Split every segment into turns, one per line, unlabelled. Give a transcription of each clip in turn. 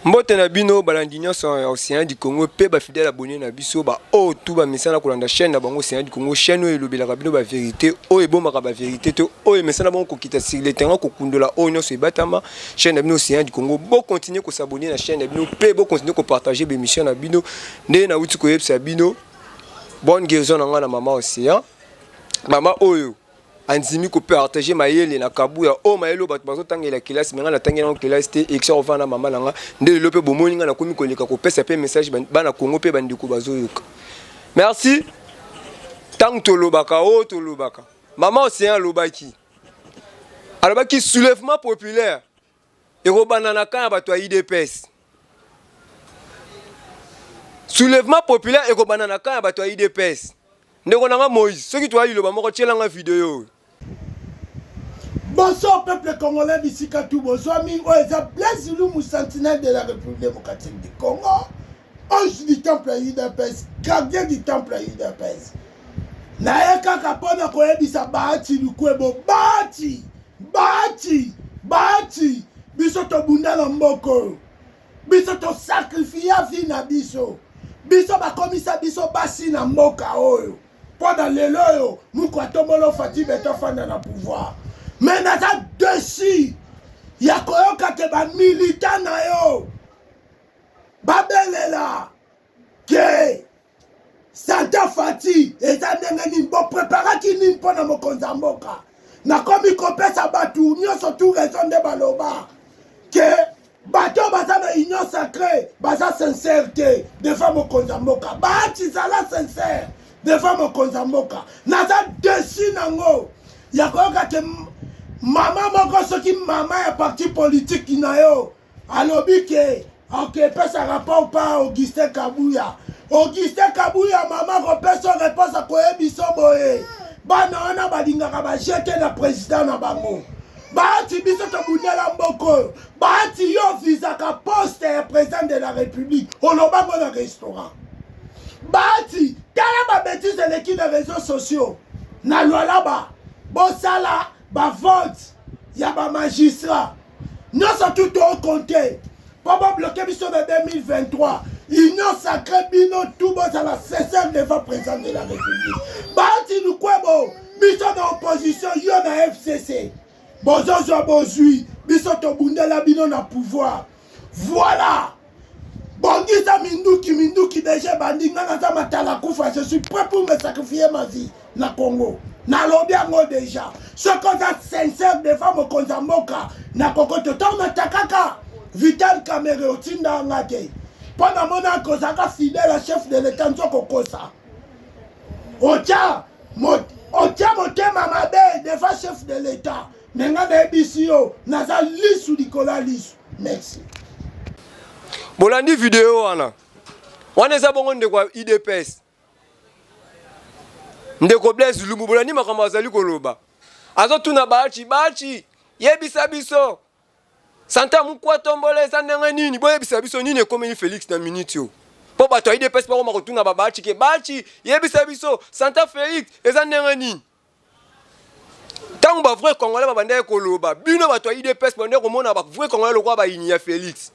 Mbote na bino balandi nyonso ya Ocean du Congo pe ba fidèles abonnés na biso ba oyo tout ba mesana kolanda chaîne na bango Ocean du Congo, chaîne oyo elobelaka bino ba vérité, oyo ebombaka ba vérité te, oyo emesana bango kokita sur le terrain kokundola oyo nyonso ebatama. Chaîne na bino Ocean du Congo, bo continuer ko s'abonner na chaîne na bino pe bo continuer ko partager ba émission na bino. Nde nauti koyebisa bino bonne guérison na nga na mama Ocean, mama oyo andimi ko partager mayele na kabuya oyo mayele oyo bato bazotangela kelasi me ngai natangeli yango kelasi te ekisa kovanda na mama na nga nde lelo mpe bomoni ngai nakomi koleka kopesa mpe message bana Congo mpe bandeko bazoyoka. Merci. Ntango tolobaka oyo tolobaka, mama Océan alobaki alobaki soulèvement populaire ekobanda na camp ya bato ya UDPS. Soulèvement populaire ekobanda na camp ya bato ya UDPS. Ndeko na nga Moïse, soki toya liloba moko tiela nga video oyo.
Bonsoir peuple congolais bisika tout bozwami oyo eza Blaise Lumu sentinelle de la République démocratique du Congo ange du temple ya UDPS gardien du temple ya UDPS naye kaka mpo na koyebisa Bahati Lukwebo Bahati Bahati Bahati biso tobunda na mboka oyo biso tosakrifia vie na biso biso bakomisa biso basi na mboka oyo mpo na lelo oyo muku atombolo Fatshi Beton afanda na pouvoir me naza desu ya koyoka ke bamilita na yo babelela ke Santa Fatshi eza ndenge nini bopreparaki nini mpo na mokonzi ya mboka nakomi kopesa bato nyonso tu raison nde baloba ke bato baza na union sacrée baza sincère te devant mokonzi ya mboka Bahati zala sincère devant mokonzi ya mboka naza desu nango ya koyoka ke mama moko soki mama ya parti politique na yo alobi ke akepesa rapport pa Augustin Kabuya. Augustin Kabuya mama akopesa réponse akoyebisa boye bana wana balingaka bajete na président na bango Bahati biso tobundela mboka oyo Bahati yo visaka poste ya président de la république olobango na restaurant Bahati tala babétise eleki na réseaux sociaux na Lualaba bosala bavote ya bamagistrat nyonso tu tokonte mpo babloke biso na 2023 union sacrée bino tu bozala sincère devant président de la république Bahati Lukwebo biso na opposition yo na FCC bozozwa bozwi biso tobundela bino na pouvoir voilà bongisa minduki minduki deja ebandi nga naza matala kufa je suis prêt pour me sacrifier ma vie na Congo nalobi yango deja soki oza sincère devant mokonzi ya mboka na kokoto ntango natakaka Vital Kamerhe otinda nga te mpo namona kozalaka fidèle ya chef de l'état nzokokosa otya otya motema mabe devant chef de l'état me nga nayebisi yo naza lisu likolo ya lisu merci.
Bolandi video wana wana eza bongo ndeko ya UDPS ndeko Blaise Lumbu, bolandi makambo azali koloba, azotuna Bahati, Bahati yebisa biso santa mukwa tombola eza ndenge nini, boyebisa biso nini ekomeli Felix na minute oyo mpo bato ya UDPS bakoma kotuna ba Bahati ke Bahati yebisa biso santa Felix eza ndenge nini. Ntango ba vrai congolais babandaki koloba, bino bato ya UDPS babandaki komona ba vrai congolais lokola bayini ya Felix.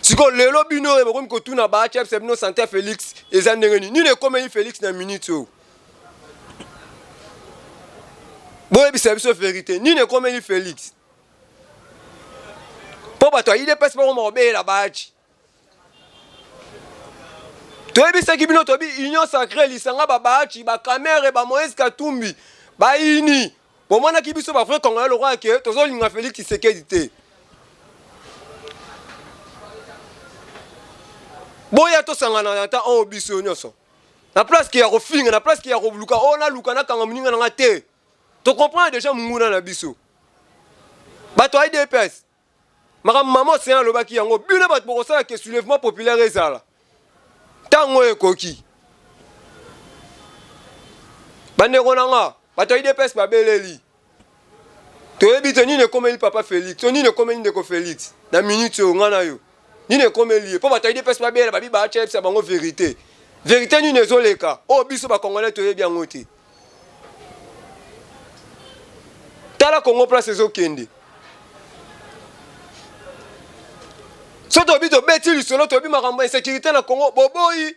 Sikoyo lelo bino oyo bokomi kotuna Bahati ayebisa bino sante ya Felix eza ndenge nini, nini ekomeli Felix na minute oyo? Boyebisa biso verite, nini ekomeli Felix? Mpo bato ya UDPS bakoma kobeyela Bahati. Toyebisaki bino toyebi union sacrée lisanga ba Bahati ba Kamerhe ba Moïse Katumbi bayini bomonaki biso ba vrai congolais lokola ke tozolinga Félix Tshisekedi te. Boya tosangana na temps oyo biso nyonso na place ke ya kofinga na place ke ya koluka oyo naluka nakanga moninga na nga te to comprendre déjà monguna na biso bato ya UDPS makambo mama Océan alobaki yango bino bato bokosala ke soulèvement populaire ezala ntango oyo ekoki bandeko na nga bato ya UDPS babeleli toyebi te nini ekomeli papa Félix to nini ekomeli ndeko Félix na minute oyo nga na yo nini ekomeli ye mpo bato ya UDPS babela babi baatya yebisa bango verité verité nini ezoleka oyo biso bakongolais toyebi yango te tala Congo place ezokende. So tobi tobeti lisolo, toyebi makambo ya insécurité na Congo, boboyi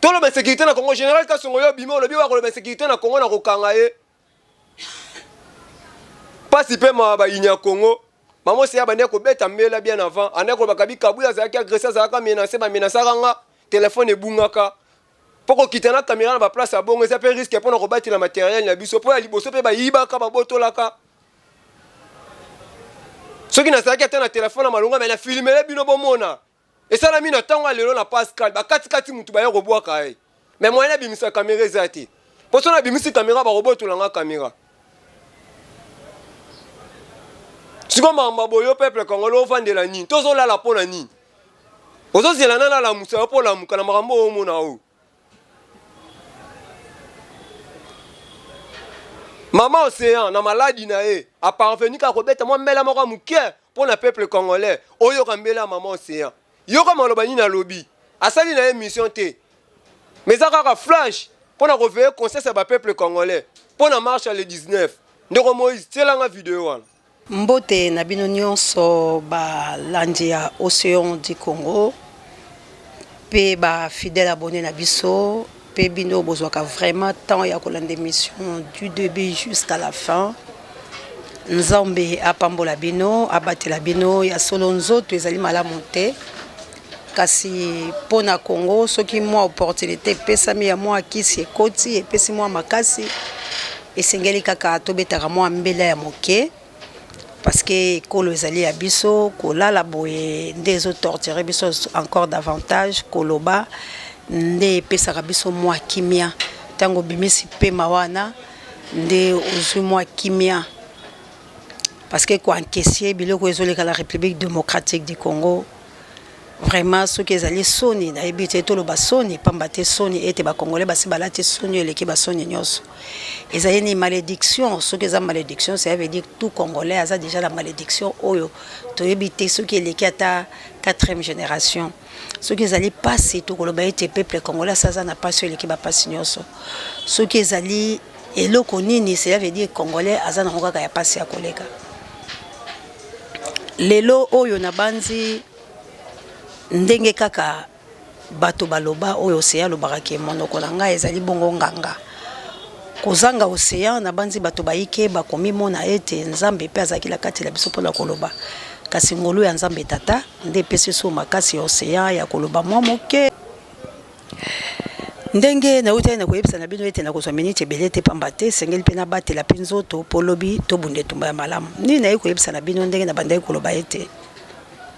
toloba insécurité na Congo. Général Kasongo, yo obimi, olobi wakoloba insécurité na Congo na kokanga ye. Mpasi mpe mawa bayini ya Congo. Mama Oseya abandi kobeta mbela bien avant, andaki kolobaka bikabuya azalaki agressé, azalaka menacé, bamenasaka nga, telefone ebungaka. Mpo kokita na kamera na baplace ya bongo eza mpe risque mpona kobatela materiel na biso, mpo ya liboso mpe bayibaka, babotolaka. Soki nazalaki ata na telefone ya malonga, me na filmele bino bomona. Esalami na ntango ya lelo na Pascal, bakatikati mutu baya kobwaka ye, me moyen abimisa kamera eza te, mpo so nabimisi kamera, bakobotola nga kamera. Sikoyo makambo boyo, peuple congolais, ovandela nini? Tozolala mpo na nini? Ozozela nani alamusa yo mpo olamuka na makambo oyo omona oyo? Mama Océan na maladi na ye aparvenu kaka kobeta mwa mbela moko ya moke mpo na peuple congolais. Oyoka mbela ya mama Océan, yoka maloba nini alobi. Asali na ye mission te, mais eza kaka flash mpo na koveiller conscience ya bapeuple congolais mpo na marche ya le 19. Ndeko Moïse, tielanga video wana.
Mbote na bino nyonso balandi ya Océan du Congo mpe bafidèle abonné na biso, mpe bino bozwaka vraiment temps ya kolanda émission du début jusqu'à la fin. Nzambe apambola bino, abatela bino. Ya solo, nzoto ezali malamu te, kasi mpo na Congo, soki mwa opportunité epesami ya mwa kisi ekoti, epesi mwa makasi, esengeli kaka tobetaka mwa mbela ya moke, parce que ekolo ezali ya biso. Kolala boye nde ezotorturer biso encore davantage. Koloba nde epesaka biso mwa kimia. Ntango obimisi pema wana nde ozwi mwa kimia, parce que koencaisser biloko ezoleka la République démocratique du Congo, vraiment, soki ezali soni, nayebi te toloba soni pamba te. Soni ete bacongolais basi balati soni oyo eleki basoni nyonso. Ezali ni malédiction? Soki eza malédiction, ça veut dire tout Congolais aza déjà na malédiction oyo toyebi te soki eleki ata quatrième génération. Soki ezali mpasi, tokoloba ete peuple congolais asi aza na mpasi oyo eleki bapasi nyonso. Soki ezali eloko nini, cela veut dire Congolais aza nango kaka ya mpasi ya koleka. Lelo oyo nabanzi ndenge kaka bato baloba oyo Océan alobaka ke monoko na ngai ezali bongo nganga. Kozanga Océan, nabanzi bato bayike bakomimona ete Nzambe mpe azalaki na kati na biso mpona koloba, kasi ngolu ya Nzambe Tata nde epesi so makasi ya Océan ya koloba mwa moke. Ndenge nautaki na koyebisa na bino ete nakozwa miniti ebele te, pamba te esengeli mpe nabatela mpe nzoto mpo lobi tobunda etumba ya malamu. Nini nayi koyebisa na bino? Ndenge nabandaki koloba ete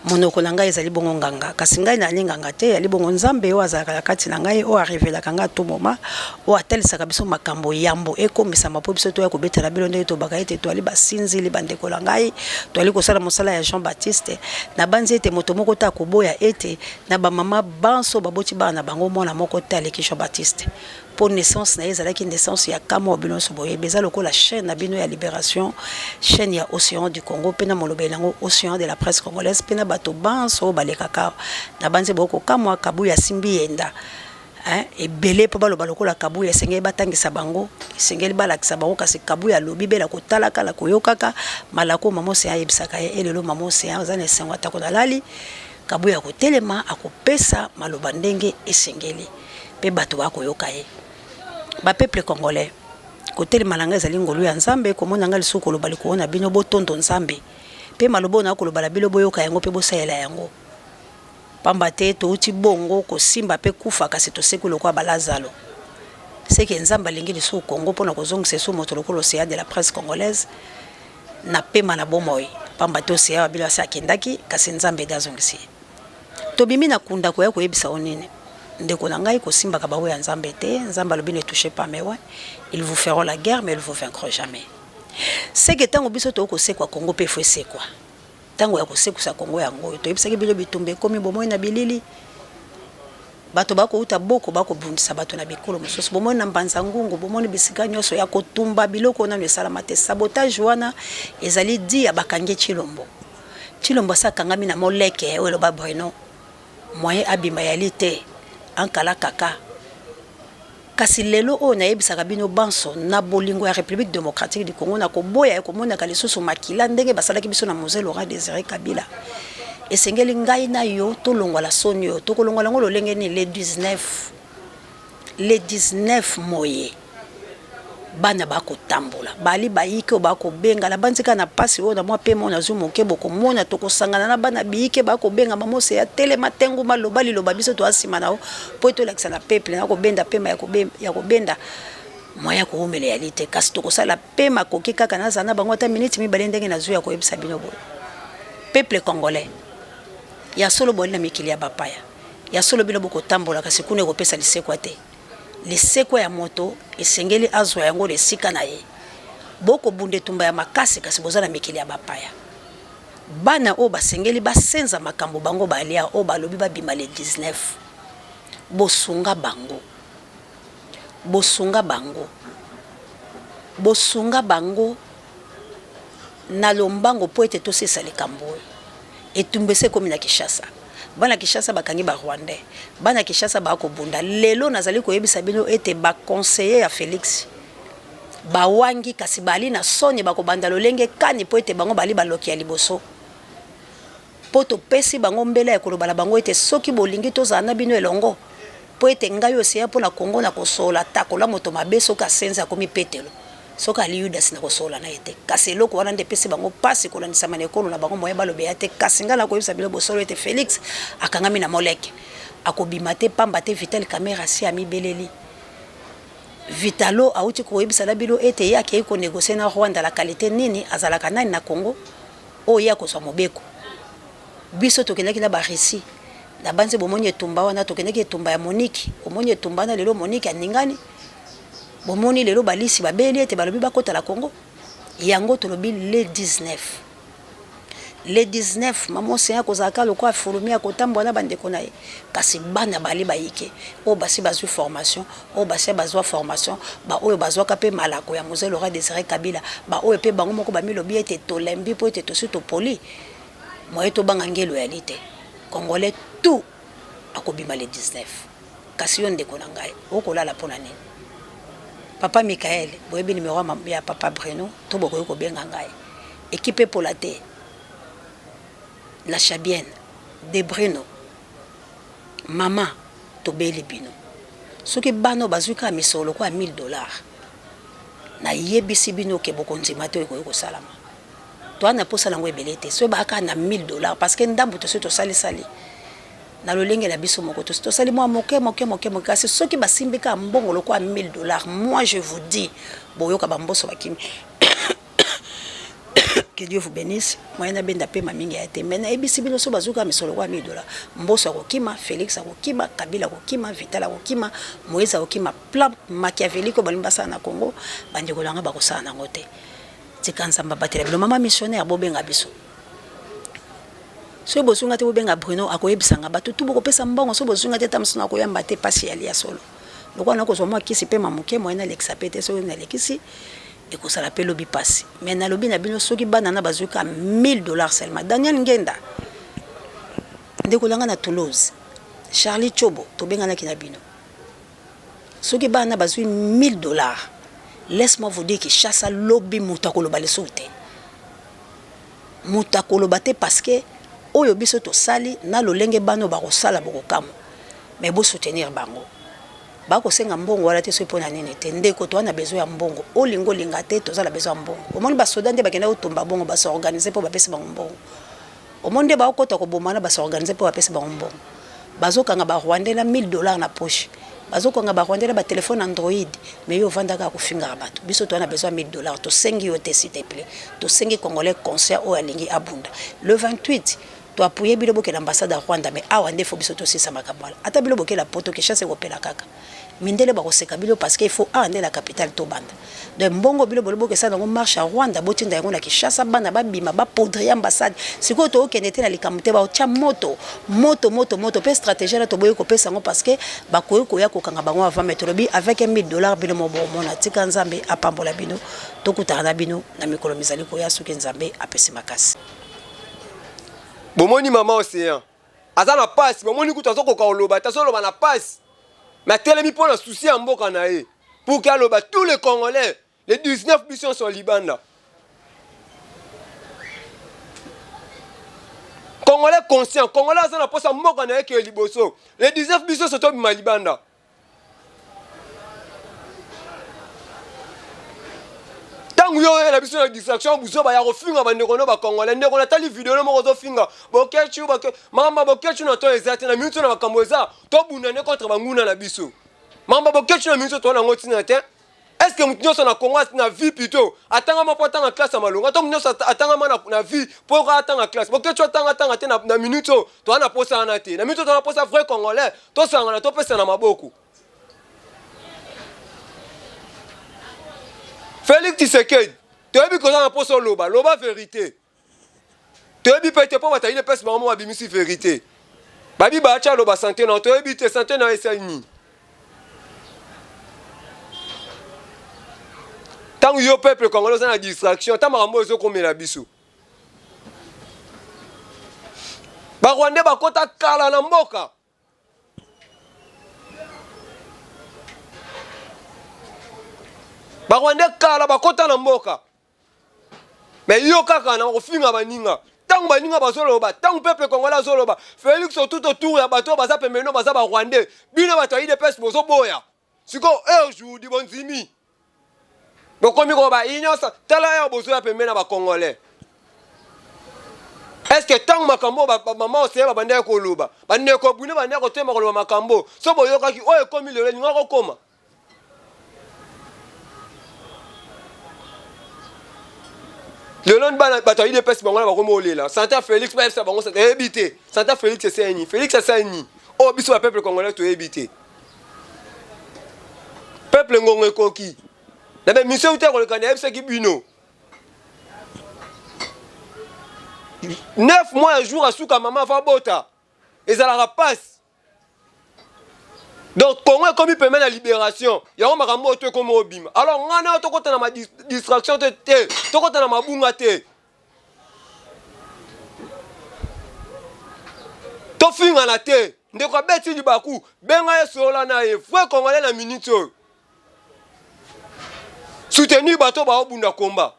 monoko na ngai ezali bongo nganga, kasi ngai nayali nganga te, yali bongo Nzambe oyo azalaka na kati na ngai, oyo arevelaka ngai tout moment, oyo atalisaka biso makambo yambo ekomisama mpo biso toya kobetela bino. Ndenge tobaka ete toali basinzili, bandeko na ngai, toali kosala mosala ya Jean Baptiste. Nabanzi ete moto moko te akoboya ete na bamama banso baboti bana na bango, mwana moko te aleki Jean Baptiste, mpo naissance na ye ezalaki naissance ya kamwa. Bino nyonso boyebi, eza lokola chaîne na bino ya libération, chaîne ya Océan du Congo, mpe na molobeli yango Océan de la presse congolaise, mpe na bato banso oyo balekaka. Na banzi bokokamwa Kabuya asimbi yenda ebele mpo baloba lokola Kabuya. Esengeli batangisa bango, esengeli balakisa bango. Kasi Kabuya alobi bela kotalaka na koyokaka malako mama Océan ayebisaka ye. Elelo mama Océan aza na esengo, atako nalali, Kabuya akotelema, akopesa maloba ndenge esengeli mpe bato bakoyoka ye. Bapeuple congolais, kotelema na ngai ezali ngolu ya Nzambe. Komona ngai lisusu koloba likolo na bino, botondo Nzambe. Mpe maloba oyo nakoloba na bino, boyoka yango mpe bosalela yango, pamba te touti bongo kosimba mpe kufa, kasi tosekwi lokola balazalo. Seke Nzambe alingi lisusu Congo mpona kozongisa esu moto lokola Océan de la presse congolaise na pema na bomoi, pamba te Océan wa bino asi akendaki, kasi Nzambe ede azongisi ye. Tobimi na kunda koya koyebisa yo nini, ndeko na ngai? Kosimbaka baoyo ya Nzambe te. Nzambe alobi: "Ne touchez pas mes oints, ils vous feront la guerre, mais ils vous vaincront jamais." Seke ntango biso tokoki kosekwa, Kongo mpe faut esekwa. Ntango ya kosekwisa Kongo yango oyo toyebisaki bino. Bitumba ekomi bomoi na bilili, bato bakouta boko bakobundisa bato na bikolo mosusu. Bomoni na Mbanza Ngungu, bomoni bisika nyonso ya kotumba biloko nano esalama te. Sabotage wana ezali di ya bakangi Chilombo. Chilombo asi akangami na moleke oyo eloba Bruno, moyen abima yali te, ankala kaka. Kasi lelo oyo nayebisaka bino banso na bolingo ya République démocratique du Congo, na koboya ekomonaka lisusu makila ndenge basalaki biso na Mzee Laurent Désiré Kabila. Esengeli ngai na yo tolongola soni oyo. Tokolongola yango lolenge nini? Le 19, le 19 moye bana bakotambola, bali bayike oyo bakobenga. Nabanzi kaka na pasi oyo na mwa pema oyo nazwi moke, bokomona tokosangana na bana biyike bakobenga mama Oseya, telema tenguma, loba liloba, biso toza nsima na yo mpo ete olakisa na peuple. Nakobenda pema ya kobenda moyen ya kowumela eyali te, kasi tokosala Pe makoki kaka nazala na bango ata minutes mibale ndenge nazui ya koyebisa bino boye. Peuple congolais, ya solo boali na mikili ya bapaya, ya solo bino bokotambola kasi kuna ekopesa lisekwa te. Lisekwa ya moto esengeli azua yango na esika na ye. Bokobunda etumba ya makasi kasi boza na mikili ya bapaya. Bana oyo basengeli basenza makambo bango balia oyo balobi babima le 19. Bosunga bango. Bosunga bango. Bosunga bango na lombango mpo ete tosilisa likambo oyo. Etumba esi ekomi na Kinshasa. Bana Kinshasa bakangi ba Rwandais. Bana Kinshasa ba kobunda. Lelo nazali koyebisa bino ete ba conseillers ya Felix bawangi kasi bali na soni bakobanda lolenge kani mpo ete bango bali baloki ya liboso. Mpo topesi bango mbela ya koloba na bango ete, Soki bolingi tozala na bino elongo, mpo ete ngai Oseya mpo na Kongo nakosolola takola moto mabe, soki asenzi akomi Petelo, soki ali Yudasi nakosolola na ye te. Kasi eloko wana nde epesi bango mpasi kolandisama na ekolo na bango, moyen baloba eya te. Kasi ngai nakoyebisa bino bosolo ete Felix akangami na Moleke, akobima te, pamba te Vital Kamerhe asi amibeleli. Vitalo awuti koyebisa na bino ete ye akeyi ko negocier na Rwanda la qualite nini, azalaka nani na Congo? Oyo ye akozwa mobeko. Biso tokendaki na ba Russie. Nabanzi bomoni etumba wana, tokendaki etumba ya Monique. Omoni etumba wana lelo Monique aningani. Bomoni lelo balisi babeli ete balobi bakota na Congo. Yango tolobi le 19. Le 19, Maman Ocean akozala kaka lokola fulumi akotambwa na bandeko na ye. Kasi bana bali bayike oyo basi bazwi formation, oyo basi bazwa formation, ba oyo bazwaka pe malako ya Mzee Laurent Desire Kabila, ba oyo pe bango moko bamilobi ete tolembi po ete tosi topoli, moyen tobanga ngelo eyali te. Congolais tout akobima le 19. Kasi yo ndeko na ngai, okolala pona nini? Papa Michael, boyebi numero ya papa Bruno to bokoki kobenga ngai. Equipe epola te. La Chabienne, de Bruno, maman tobeli bino soki bana oyo bazui kaka misolo lokola 1000 dollars nayebisi bino ke bokondima te oyo ekoki kosalama toa na posa nango ebele te soki baa kaka na 1000 dollars parce que ndambu tosi tosalisali na lolenge na biso moko tosi tosali mwa moke moke moke moke kasi soki basimbi kaka mbongo lokola 1000 dollars moi je vous dis boyoka bamboso bakimi Que Dieu vous benisse. Moyen na benda pema mingi ya te. Mais na yebisi bino so bazuka misolo kwa 1000 dollars. Mboso akokima, Felix akokima, Kabila akokima, Vital akokima, Moïse akokima. Plan machiavélique oyo balingi basala na Congo, bandeko na nga bakosala nango te. Tika Nzambe abatela bino. Mama missionnaire bobenga biso. Soki bozwi nga te bobenga Bruno akoyebisa nga. Bato tout bokopesa mbongo soki bozwi nga te ata mosusu nakoyamba te pasi ya lia solo. Lokola nakozwa mwa kisi pema moke moyen nalekisa pe te soki nalekisi Ekozala pe lobi pasi. Mais nalobi na bino soki bana na bazui ka 1000 dollars seulement. Daniel Ngenda ndeko na nga na Toulouse, Charlie Tshobo tobenganaki na bino. Soki bana na bazui 1000 dollars, laisse-moi vous dire Kinshasa lobi moto akoloba lisusu te. Moto akoloba te parce que oyo biso tosali na lolenge bana oyo bakosala bokokamwa. Mais bo soutenir bango. Ba kosenga mbongo wana te soki pona nini te ndeko toza na besoin ya mbongo olinga olinga te toza na besoin ya mbongo omoni ba soda nde bakenda kotumba bongo ba s'organiser po bapesi bango mbongo omoni nde bakota koboma na ba s'organiser po bapesi bango mbongo bazokanga ba rwandais na 1000 dollars na poche bazokanga ba rwandais na ba telephone android mais yo ovanda kaka kofingaka bato biso toza na besoin ya 1000 dollars tosengi yo te s'il te plaît tosengi congolais conscient oyo alingi abunda le 28 To appuyer bino bokende ambassade ya Rwanda mais awa nde faut biso tosilisa makambo wana. Ata bino bokela poto Kinshasa ekopela kaka. Mindele bakoseka bino parce que il faut awa nde na capitale tobanda. Donc mbongo bino bolobi bokesala nango marche ya Rwanda botinda yango na Kinshasa bana babima ba poudrier ambassade. Sikoyo tokokende te na likambo te bakotia moto moto moto moto pe strategie wana toboyi kopesa yango parce que bakoki koya kokanga bango avant mais tolobi avec un 1000 dollars bino moko bokomona. Tika Nzambe apambola bino tokutana na bino na mikolo mizali koya soki Nzambe apesi makasi.
Bomoni mama Ocean aza na pasi, bomoni kutu azokoka koloba te, azoloba na pasi, mais atelemi mpo na souci ya mboka na ye pour que aloba tous les Congolais le 19 biso nyonso libanda. Congolais conscient, Congolais aza na posa mboka na ye keye liboso. Le 19 biso so tobima libanda. Ntango yo oyela biso na distraction buzoba ya kofinga bandeko no bacongolais ndeko natali video no moko ozofinga bokechu boke mama bokechu na to eza te na minute na makambo eza tobunda nde contre banguna na biso mama bokechu na minute toza nango ntina te Est ce que moto nyonso na Congo na vie plutôt atangama mpo atanga classe ya malonga to moto nyonso atangama na, na vie mpo kaka atanga classe boketshu atanga atanga te na, na minute oyo toza na posa wana te na minute oyo toza na posa vrai congolais tosangana topesana maboko Félix Tshisekedi toyebi koza na posa oloba loba verite toyebi mpe te mpo bato ya udps bango moko babimisi verite babi baatya aloba sante na toyebi te sante na esali nini ntango yo peuple congolais oza na distraction ata makambo oyo ezokomela biso barwandais bakota kala na mboka barwandais kala bakota na mboka Mais yo kaka na kofinga baninga ntango baninga bazoloba ntango peuple congolais azoloba félix tout autour ya bato oyo baza pembeni oyo baza barwandais bino bato ya idps bozoboya sikoyo aujourd'hui bondimi bokomi koloba union tala ya bozoya pembeni na bacongolais est ce que ntango makambo oyo mama oseya babandaki koloba bandeko bino bandaki kotema koloba makambo so boyokaki oyo ekomi lelo elingaka kokoma lelo bana bato ya udps bango wana bakomi olela santa félix bayebisa bango eyebi te santa félix esali nini félix asali nini oyo biso bapeuple congolais toyebi te peuple ngongo ekoki na baemission euta koleka nayebisaki bino 9 mois ya jour asuka mama afa bota ezalaka pasi donc congo ekomi pembe na libération yango makambo oyo to ekomi obima alors ngai nayo tokota na madistraction te te tokota na mabunga te tofingana te ndeko abeti libaku benga ye solola na ye vrai congolais na minute oyo soutenir bato baobunda komba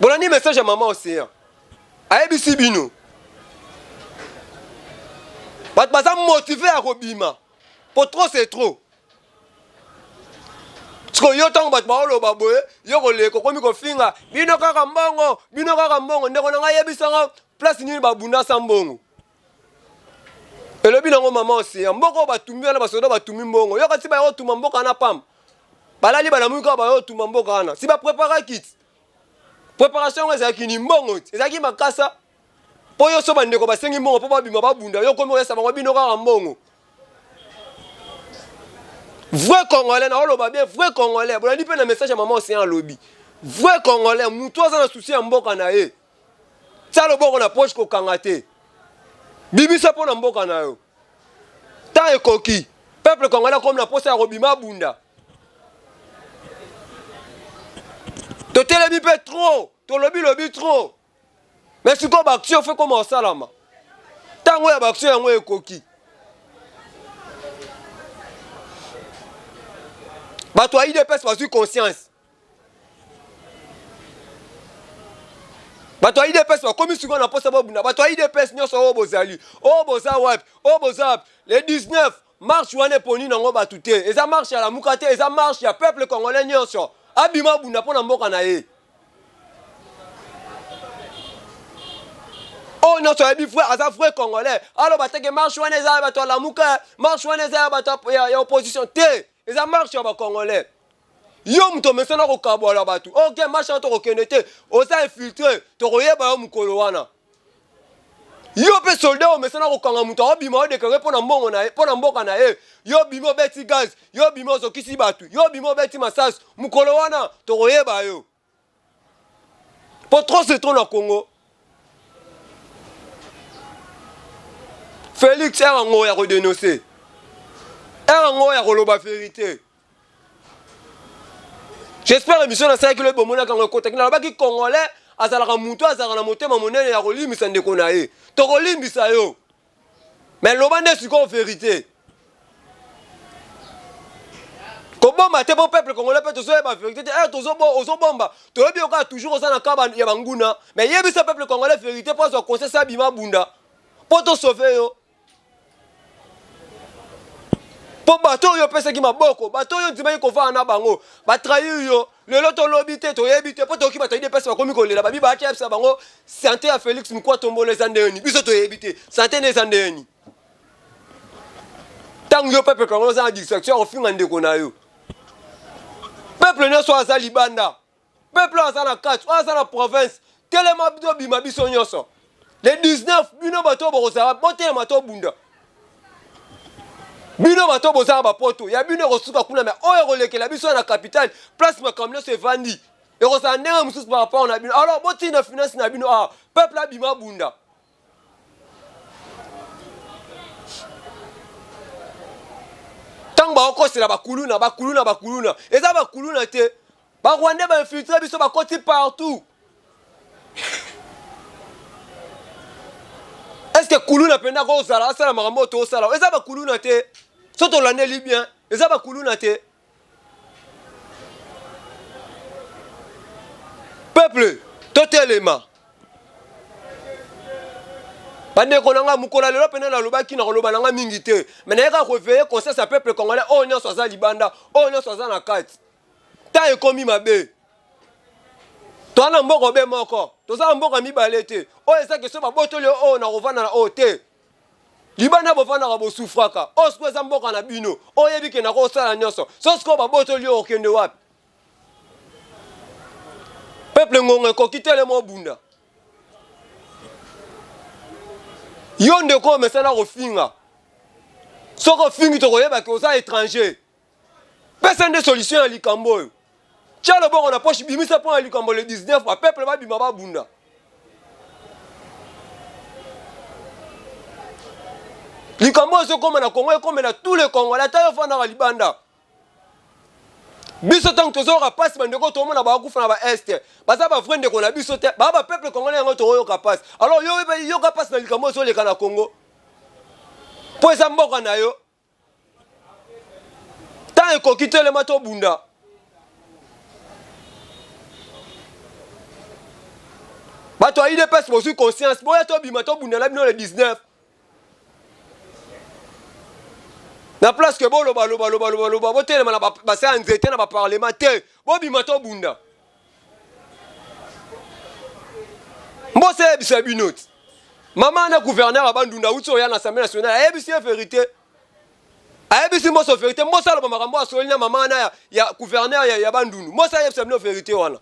bolandi message ya mama océan ayebisi bino bato baza motive ya kobima po trop c'est trop sikoyo yo ntango bato baoloba boye yo koleka okomi kofinga bino kaka mbongo bino kaka mbongo ndeko na ngai yebisanga place nini babundasa mbongo elobi nango mama oseya mboka oyo batumbi wana basoda batumbi mbongo yoka ti baya kotumba mboka wana pamba balali balamuki kaka baya kotumba mboka wana si bapreparaki ti preparation yango ezalaki ni mbongo ti ezalaki makasa mpo yo so bandeko basengi mbongo mpo babima babunda yo okomi koyesa bango bino kaka mbongo vrai congolais naoloba bien vrai congolais bolandi mpe na message ya mama oseya alobi vrai congolais motu aza na souci ya mboka na ye Tia loboko na poche kokanga te. Bimisa mpo na mboka na yo. Temps ekoki. Peuple congolais akomi na posa ya kobima abunda. Totelemi mpe trop, tolobi lobi trop. Mais sikoyo ba action faut ekoma kosalama. Ntango ya ba action yango ekoki. Bato ya UDPS bazwi conscience. bato ya idps bakomi sikoyo na mposa babunda bato ya idps nyonso oyo bozali oyo boza wapi oyo boza wapi le 19 marche wana eponi nango bato te eza marche ya lamuka te eza marche ya peuple congolais nyonso abima abunda mpo na mboka na ye oyo nyonso ayebi vrai aza vrai congolais aloba te ke marche wana eza ya bato ya lamuka marche wana eza ya bato ya opposition te eza marche ya bacongolais Yo moto omesana kokabwala bato. Ok, marche wana tokokende te. Oza infiltre, tokoyeba yo mokolo wana. Yo mpe soldat omesana kokanga moto akobima odeklare mpo na mbongo na ye, mpo na mboka na ye. Yo obimi obeti gaz, yo obimi ozokisi bato, yo obimi obeti masasi. Mokolo wana tokoyeba yo. Po trop c'est trop na Congo. Felix heure yango ya ko denoncer. Heure yango ya koloba verite. J'espère émission nasalaki lobi bomonaka yango ekotaki nalobaki congolais azalaka moto azalaka na motema monene ya kolimbisa ndeko na ye tokolimbisa yo mais loba nde sikoyo verite. Kobomba te po peuple congolais pe tozoyeba verite te. Eh tozobo ozobomba. Toyebi yo kaka toujours oza na camp ya banguna. Mais yebisa peuple congolais verite po azwa conscience abima bunda. Po to sauver yo. Po bato oyo opesaki maboko, bato oyo ondimaki kovanda na bango, ba trahir yo. Lelo tolobi te, toyebi te po toyoki bato ya UDPS bakomi kolela, babi bayaki yebisa bango sante ya Felix Mukwa Tombolo eza ndenge nini. Biso toyebi te sante nde eza ndenge nini. Ntango yo peuple congolais oza na distraction ya kofinga ndeko na yo, peuple nyonso aza libanda, peuple oyo aza na kati, oyo aza na province, telema tobima biso nyonso le 19. Bino bato oyo bokozala, botelema tobunda. Bino bato bozala bapoto ya bino ekosuka kuna, me oyo ekolekela biso na capitale, place makambo nyonso evandi, ekozala ndenge mosusu par rapport na bino. Alors botinda finance na bino awa, peuple abima bunda. Ntango bakokosela bakuluna, bakuluna, bakuluna, eza bakuluna te. Ba rwandais ba infiltre biso, bakoti partout. Est ce que kuluna mpenza akozala asala makambo oyo tosala? Eza bakuluna te. So tolandeli bien, eza bakuluna te. Peuple, totelema. Bandeko na ngai, mokolo ya lelo mpenza nalobaki na koloba na ngai mingi te, me nayeka koeveille conscience ya peuple congolais oyo nyonso aza libanda, oyo nyonso aza na kati. Temps ekomi mabe. Toza na mboka obe moko, toza na mboka mibale te. Oyo eza question babotoli oyo na kovanda na oyo te. Libanda bofandaka bosufraka, oyo sikoyo eza mboka na bino, oyebi ke nakosala nyonso. So sikoyo babotoli oyo, okende wapi? Peuple, ngonga ekoki, telema obunda. Yo ndeko omesana kofinga, soki ofingi tokoyeba ke oza étranger. Pesa nde solution ya likambo oyo. Tia loboko na poche, bimisa mpo na likambo le 19, ba peuple babima babunda. Likambo oyo ezokoma na Congo ekomela tous les Congolais, ata yo ofandaka libanda. Biso ntango tozoyoka mpasi, bandeko tomona bakufa na ba est, baza ba vrai ndeko na biso te, ba ba peuple congolais, yango tokoyoka mpasi. Alors yo yoka mpasi na likambo oyo ezoleka na Congo, mpo eza mboka na yo. Temps ekoki, telema tobunda. Bato ya UDPS bozwi conscience, boya tobima tobunda na bino le 19. Na place ke boloba loba loba loba loba, botelema na basa ya nzete na baparlement te, bobima tobunda. Mbosa eyebisa bino ti mama na gouverneur ya Bandundu awuti oya na Assemblée nationale, ayebisi ye vérité, ayebisi Mboso vérité. Mboso aloba makambo asoli na mama na ya, ya gouverneur ya, ya Bandundu. Mboso ayebisa bino vérité wana.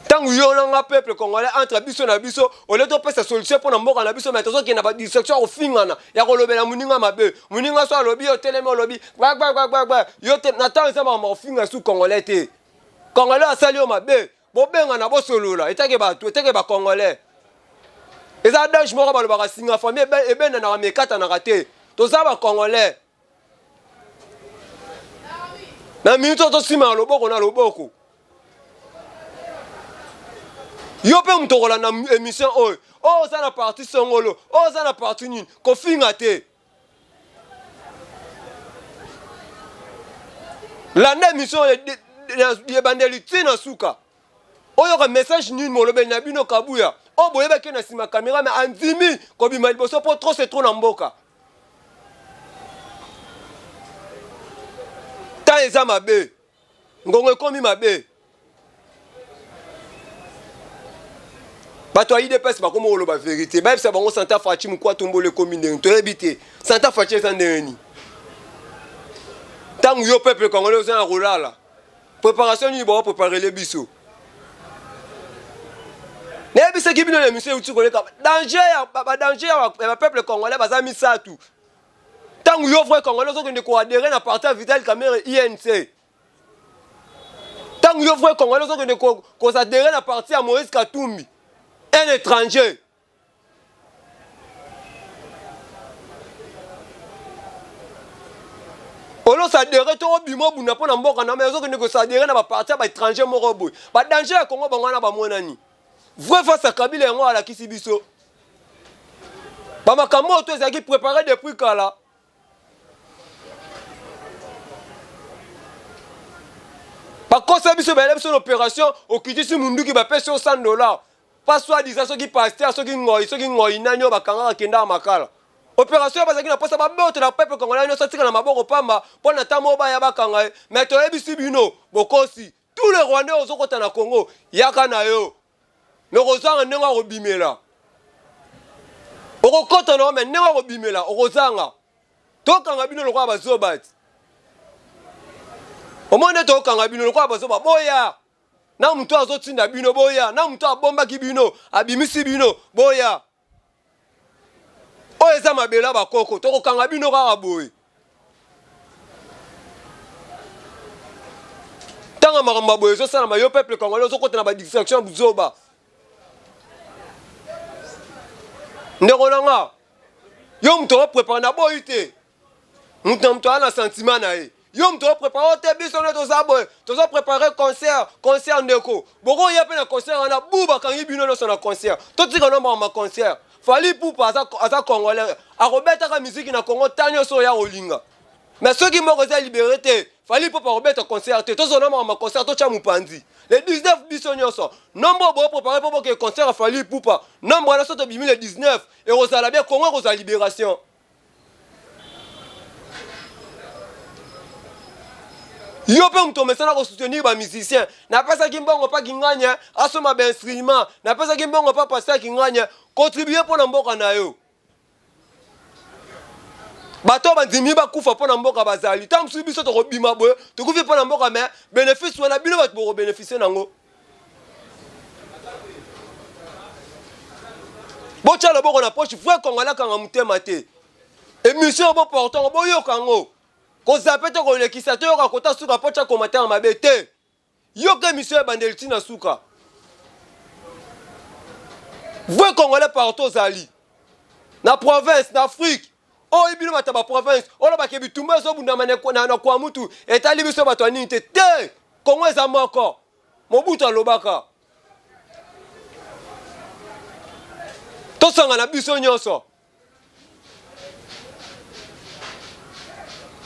Ntango yo na nga peuple congolais entre biso na biso, olie topesa solution mpo na mboka na biso, me tozokende na badistraction ya kofingana, ya kolobela moninga mabe. Moninga so alobi, yo telemi olobi gbagbagbagbagba. Yo te na ntango eza makambo ya kofinga su congolais te. Congolais asali yo mabe, bobengana, bosolola etake bato, etake bacongolais. Eza adage moko balobaka, singa famille ebendanaka me ekatanaka te. Toza bacongolais na minute oyo tosimaka loboko na loboko. Yo mpe moto okolanda émission oyo, oyo oza na parti songolo, oyo oza na parti nini, kofinga te. Landa émission oyo ebandeli ti na suka, oyoka message nini molobeli na bino Kabuya, oyo boyebaki na nsima kamera, me andimi kobima liboso mpo trop c'est trop na mboka. Temps eza mabe, ngongo ekomi mabe. Bato ya UDPS bakomi koloba verité, bayebisa bango Santa Faci mokwa tombolo ekomi ndenge toyebi te. Santa Faci eza ndenge nini? Ntango yo peuple congolais oza na kolala, préparation nini baopreparele biso? Nayebisaki bino na émission euti koleka, danger ya badanger ya bapeuple congolais baza misato. Ntango yo vrai congolais ozokende koadere na parti ya Vital Kamerhe INC, ntango yo vrai congolais ozokende kosadere na parti ya Moïse Katumbi, un étranger, olosadere to obima obunda mpo na mboka na me ozokende kosadere na baparti ya baétranger moko boye. Badanger ya Congo bango wana bamonani vrai face ya Kabila, yango alakisi biso bamakambo oyo to ezalaki préparé depuis kala. Bakosa biso bayela biso na operation okitisi munduki bapesi yo 100 dollars. Pas soit disant soki pasteur soki ngoi soki ngoi nani oyo bakangaka kendaka makala. Operation bazalaki na posa babotela peuple congolais nyonso atika na maboko pamba mpo na ntango moko baya bakanga ye. Mais toyebisi bino bokosi tous les Rwandais ozokota na Congo yaka na yo. Mais okozanga ndenge akobimela. Okokota na yo mais ndenge akobimela okozanga. Tokanga bino lokola bazoba ti. Omoni nde tokanga bino lokola bazoba boya. Na moto azotinda bino boya, na moto abombaki bino, abimisi bino boya. Oyo eza mabele ya bakoko, tokokanga bino kaka boye. Tanga makambo ya boye ezosalama, yo peuple congolais ozokota na ba distraction ya buzoba. Ndeko na nga, yo moto oprepare na boyi te. Moto na moto aza na sentiment na ye. Yo moto oprepare te, biso nde toza boye, tozo prepare concert, concert ndeko. Bokoya mpe na concert wana, bu bakangi bino nyonso na concert. Totika na makambo ya concert. Fally Ipupa aza, aza congolais, akobetaka miziki na Congo ta nyonso oyo akolinga. Mais soki moko eza libere te, Fally Ipupa akobeta concert te. Tozona makambo ya concert, totya mopanzi. Le 19 biso nyonso, nombre oyo boprepare mpo bokee concert ya Fally Ipupa, nombre wana soki tobimi le 19, ekozala bien, Congo ekozala liberation. Yo mpe moto omesana kosoutenir ba musicien. Napesaki mbongo mpa Kinganya asomba ba instrument, napesaki mbongo mpa pasteur Kinganya, contribue mpo na mboka na yo. Bato oyo bandimi bakufa mpo na mboka bazali. Ntango mosusu biso tokobima boye, tokufi mpo na mboka, mais bénéfice wana bino bato bokobénéficie nango. Botya loboko na poche, vrai congolais akanga motema te. Émission bo porte yango, boyoka yango. Kozape te kolekisa te, yoka kota suka po tya commentaire mabe te. Yoka émission ebandeli ti na suka. Vrai congolais partout ozali. Na province, na Afrique. Oyo bino bato ya ba province, olobaka bitumba ezobundama na, na Kwamutu, etali biso bato ya nini te. Te! Congo eza moko. Mobutu alobaka. Tosangana biso nyonso.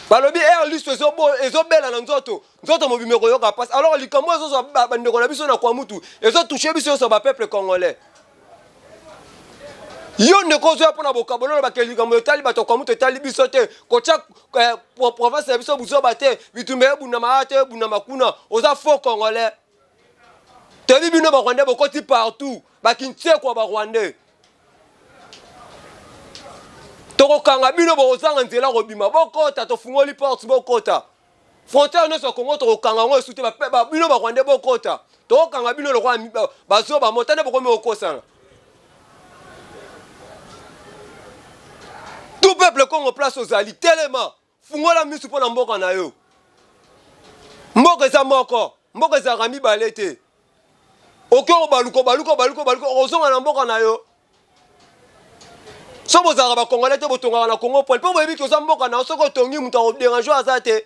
Balobi air liso ezobela na nzoto, nzoto mobimba ekoyoka mpasi. Alors likambo ezozwa bandeko na biso na Kwamutu, ezotouche biso nyonso ba peuple congolais. Yo ndeko ozoya mpo na bokabolo, olobaka likambo etali bato ya Kwamutu etali biso te, kotya eh, province na biso buzoba te, bitumba ebundama awa te ebundama kuna, oza faux congolais. Toyebi bino ba rwandais bokoti partout, ba kinsekwa ba rwandais. Tokokanga bino, bokozanga nzela kobima. Bokota, tofungoli porte, bokota. Frontière nyonso ya Congo tokokanga yango esu te, bino ba rwandais bokota. Tokokanga bino lokola bazoba mota nde bokomi kokosana. Tout peuple Congo place ozali, telema. Fungola misu mpo na mboka na yo. Mboka eza moko, mboka ezalaka mibale te. Okoki kobaluka, obaluka, obaluka, obaluka, okozonga na mboka na yo. Soki bozalaka ba Congolais te, botongaka na Congo poil mpo boyebi ke oza mboka na yo. Soki otongi moto akoderange aza te.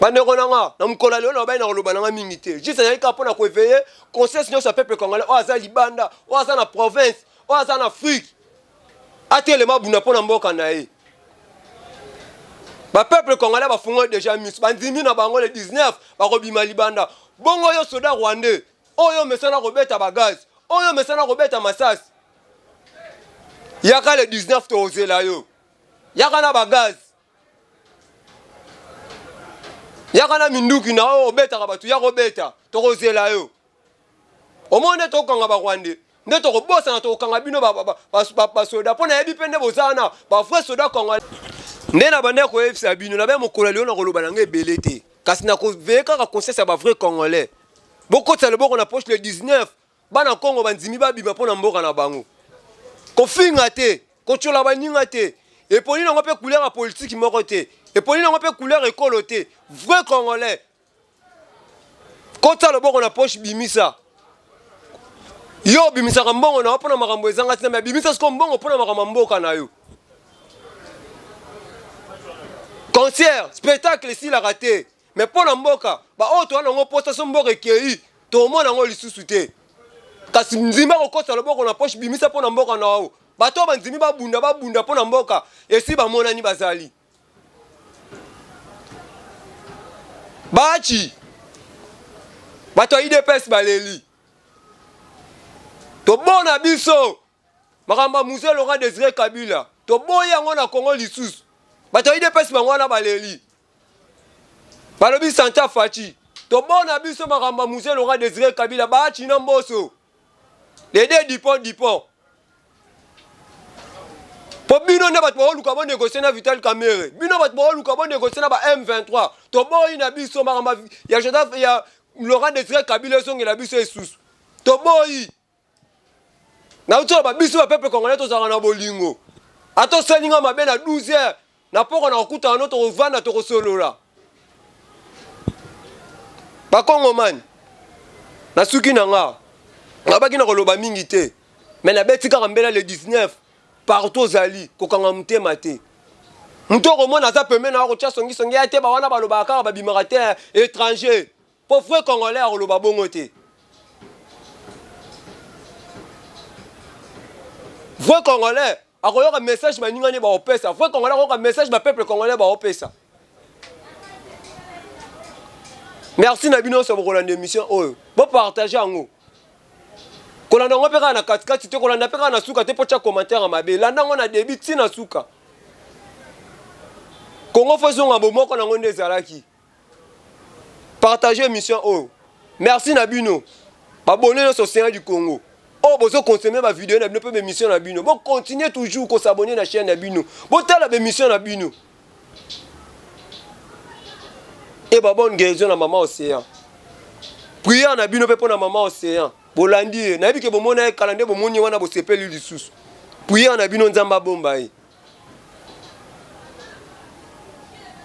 Bandeko na nga, na mokolo ya lelo nalobaki na koloba na nga mingi te, juste ezali kaka mpo na koeveille conscience nyonso ya peuple congolais oyo aza libanda, oyo aza na province, oyo aza na Afrique, atelema abunda mpo na mboka na ye. Ba peuple congolais bafungoli deja miso, bandimi na bango le 19 bakobima libanda. Bongo yo soda rwandais oyo omesana kobeta ba gaz, oyo omesana kobeta masasi, yaka le 19 tokozela yo, yaka na ba gaz, yaka na minduki na oyo obetaka bato, yaka obeta, tokozela yo. Omoni nde tokokanga ba rwandais, nde tokobosana, tokokanga bino basoda, mpo nayebi mpe nde boza wana ba vrai soda congolais. Nde na bandaki koyebisa bino, na be mokolo ya lelo nakoloba na ngai ebele te, kasi nakoveye kaka conscience ya ba vrai congolais. Bokotisa loboko na poche le 19, bana Congo bandimi babima mpo na mboka na bango. Kofinga te, kotyola baninga te, eponi nango mpe couleur ya politique moko te, eponi nango mpe couleur ekolo te. Vrai congolais, kotisa loboko na poche, bimisa. Yo obimisaka mbongo na yo mpo na makambo ezanga ntina, me bimisa sikoyo mbongo mpo na makambo ya mboka na yo. Concert, spectacle esilaka te, me mpo na mboka, baoyo toza nango mposa, so mboka ekei tokomona yango lisusu te. Kasi ndima kokotisa loboko na poche, bimisa mpo na mboka na yo. Bato oyo bandimi babunda, babunda mpo na mboka, esi bamonani bazali. Bachi bato ya UDPS baleli tobona biso makambo ya Mzee Laurent Desire Kabila toboyi yango na Congo lisusu. Bato ya UDPS bango wana baleli balobi santa Fatshi tobona biso makambo ya Mzee Laurent Desire Kabila Bachi na Mboso les deux Dupont Dupont po bino nde bato baoluka bonegocie na Vital Kamerhe, bino bato baoluka bonegocie na ba M23. Toboyi na biso makambo ya Joseph ya Laurent Desire Kabila ezongela biso esusu, toboyi. Nauti oloba biso ba peuple congolais tozalaka na bolingo. Ata osali nga mabe na 12 heures na poko na kokutana no, tokovanda tokosolola. Bakongomani, nasuki na nga, nabaki na koloba mingi te, mais nabeti kaka mbela le 19 partout ozali kokanga motema te. Moto okomona aza pembeni na akotya songisongi ya te, bawana balobaka kaka babimaka te étranger. Po vrai congolais akoloba bongo te. Vrai congolais akoyoka message baninga ne baopesa. Vrai congolais akoyoka message ba peuple congolais baopesa. Merci na bino nyonso bokolanda émission oyo. Bo partager yango. Kolanda yango mpe kaka na katikati te, kolanda mpe kaka na suka te mpo tia commentaire ya mabe. Landa yango na début ti na suka. Congo fo ezonga bomoko nango nde ezalaki. Partager émission oyo. Merci na bino. Abonné nyonso Océan du Congo. Oh, bozo consommer ba vidéo na bino pe ba émission na bino. Bo continuer toujours ko s'abonner na chaîne na bino. Botala ba émission na bino. Et ba bonne guérison na maman Océan. Prière na bino pe pona maman Océan. Bolandi ye. Nayebi ke bomona ye kala nde bomoni wana bosepeli lisusu. Prière na bino Nzambe abomba ye.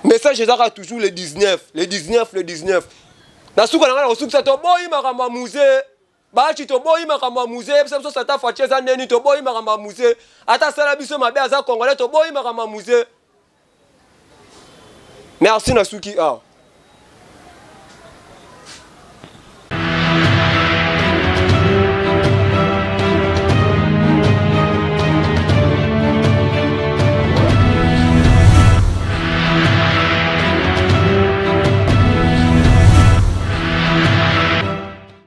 Message ezaka toujours le 19, le 19, le 19. Na suka na nga na kosukisa toboyi makambo ya musée. Bachi toboyi makambo ya musée, yebisa biso Satan Fatshi eza ndeni, toboyi makambo ya musée. Ata asala biso mabe aza congolais, toboyi makambo ya musée. Merci na suki awa.